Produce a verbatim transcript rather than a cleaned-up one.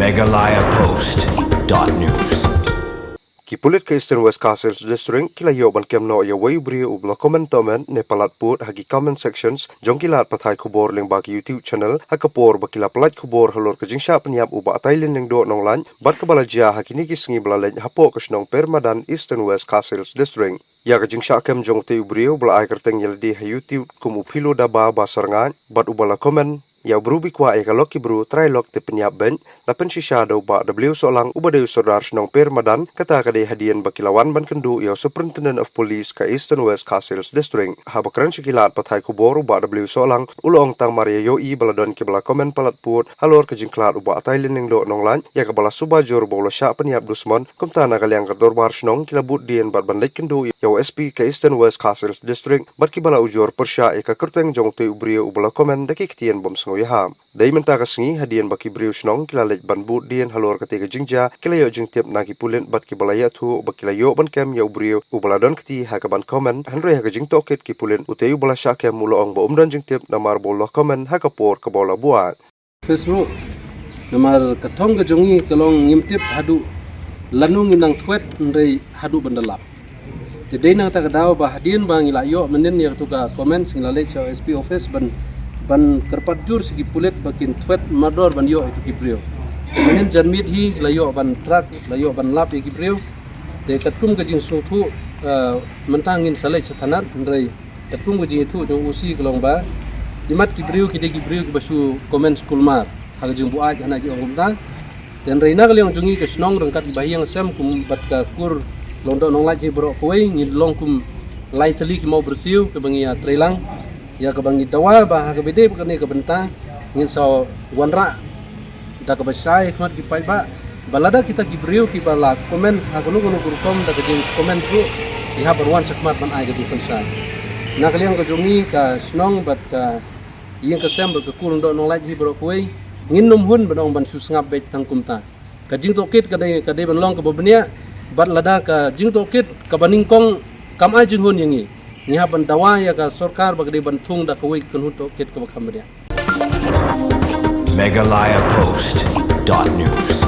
Meghalaya Post dot news. Ki pulit ka Eastern West Khasi Hills District ki la ïoh ban kem noh ïa uwei u briew uba la comment tohmet ne palat pud ha ki comment sections jong ki lad pathai khubor lyngba ki YouTube channel ha ka por ba ki la pyllait khubor halor ka jingshah pynïap u Bah Tailin Lyngdoh Nonglait bad kaba la jia ha kine ki sngi ba la leit hapoh ka shnong Permadan, Eastern West Khasi Hills District. Ïa ka jingshah kem jong utei u briew ba la ai kyrteng ïa lade ha YouTube kum u Philo Daba Basarngait bad uba la comment: Ïa u briew ba kwah ïa ka lok ki briew, trai lok te pynïap beit. La pynshisha da u Bah W Sohlang uba dei u sordar shnong Permadan, kata ka dei hadien ba ki la wan ban kynduh ïa u Superintendent of Police ka Eastern West Khasi Hills District. Haba kren sha ki lad pathai khubor u Bah W Sohlang u la ong tang mar ïa ïohi ba la don kiba la comment palat pud halor ka jingkhlad u Bah Tailin Lyngdoh Nonglait ïa kaba la suba jur ba u la shah pynïap dusmon. Kumta na ka liang ka dorbar shnong ki la bud dien bad ban leit kynduh ïa u S P ka Eastern West Khasi Hills District bad kiba la ujor pyrshah ïa ka kyrteng jong utei u briew uba la comment da ki ktien bym sngewïahap. Dei mynta ka sngi hadien ba ki briew shnong ki la leit ban bud dien halor katei ka jingjia, ki la ïoh jingtip na ki pulit bad kiba la ïathuh ba ki la ïoh ban kem ïa u briew uba la don kti ha ka ban comment, hynrei ha ka jingtohkit ki pulit, utei uba la shah kem u la ong ba um don jingtip namar ba u la comment ha ka por kaba u la buaid. First ruh, namar ka thong ka jong ngi ka long ngim tip haduh lano ngin nang thwet hynrei haduh ban da lap. Te dei na kata ka daw ba hadien ba ngi la ïoh mynnin ïa katu ka comments, ngi la leit sha S P office ban, ban kyrpad jur sha ki pulit ba kin thwet mardor ban ïoh ïa ki briew. Mynnin janmiet hi la ïoh ban track, la ïoh ban lap ïa ki briew. Te katkum ka jingsngewthuh, eh, mynta ngin sa leit sha thanat, hynrei katkum ka jingïathuh jong u O C ka long ba imat ki briew ki dei ki briew kiba shu comments kulmar ha ka jingbuaid, hana ki ong kumta. Te hynrei na ka liang jong ngi ka shnong ryngkat kiba ha ïing ha sem kum bad ka kur Lyngdoh Nonglait hi baroh kawei, ngi long kum lai tylli ki mawbyrsiew kiba ngi ïatreilang ïa kaba ngi dawa ba ha kaba dei ba kane ka bynta ngin sa wanrah da kaba shai khmat ki paidbah ba lada kita ki briew kiba la comments ha kano kano ka rukom da ka jingcomment ruh, ki hap ban wan shakhmat ban ai ka jingpynshai. Na ka liang ka jong ngi ka shnong bad ka ïing ka sem bad ka kur Lyngdoh Nonglait hi baroh kawei, ngin nym hun ban ong ban shu sngap beit tang kumta. Ka jingtohkit ka dei, ka dei ban long kaba bniah, bad lada ka jingtohkit kaba nyngkong kam ai jinghun ïa ngi, ngi hap ban dawa ïa ka sorkar ba ka dei ban thung da kawei ka kynhun tohkit kaba kham bniah. Meghalaya Post dot news.